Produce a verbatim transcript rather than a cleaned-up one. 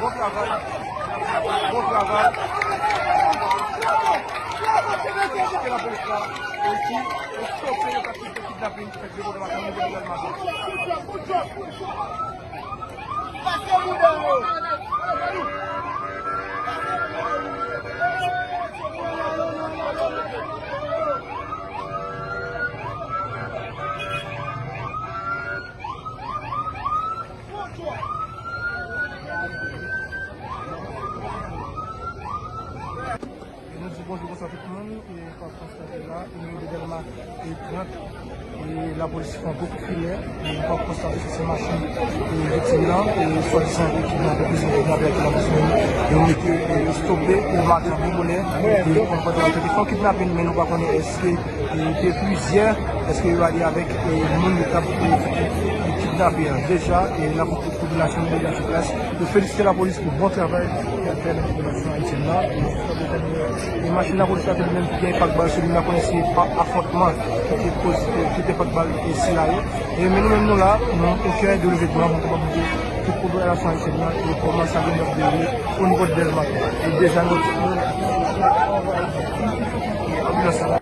Bon travay. Bon travay. Ke lapolis la reyisi estope yon aktivite kidnapin ki fèt dekote maten nan nivo de Dèlma. E nou di bonjou, bonswa tout moun. E kòm w ap konstate la, e nou rive Dèlma e trant. E lapolis fè yon gwo kout filè. E nou kòm w ap konstate se, se machin e viktim nan, e swadizan e kidnapè, prezime kidnapè ki nan bezwen yo mete e estope e maten byen bonè. E kòm w ap konprann, te fè yon kidnapin, men nou pa konnen èske e de plizyè, èske yo ale avèk e moun yo t ap e kidnape a. Deja, e n ap Popilasyon yo deja sou plas. Yo felisite lapolis pou bon travay y ap fè nan popilasyon ayisyèn nan. E machin lapolis la te li menm ki gen pak bal sou li, n a konnen se pa afwontman ki te koz, ki te pot bal e sila yo. E men nou menm nou la, nou o kè de leve dwa, nou kapab di tout popilasyon ayisyèn nan, e kòman sa gen ap dewoule o nivo de Dèlma. E deja nou, nou, anbilans la.